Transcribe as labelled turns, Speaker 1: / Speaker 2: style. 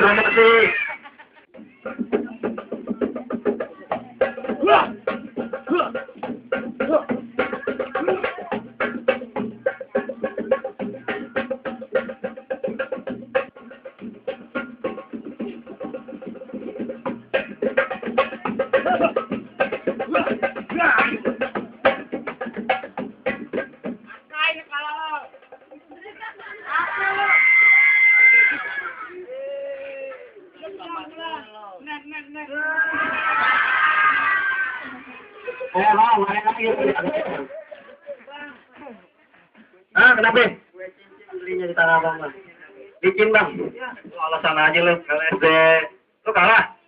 Speaker 1: Promosi. Kenapa? Belinya di tanah abang, Bang. Bikin, Bang. Alasan aja lu, kalau SD. Lu kalah?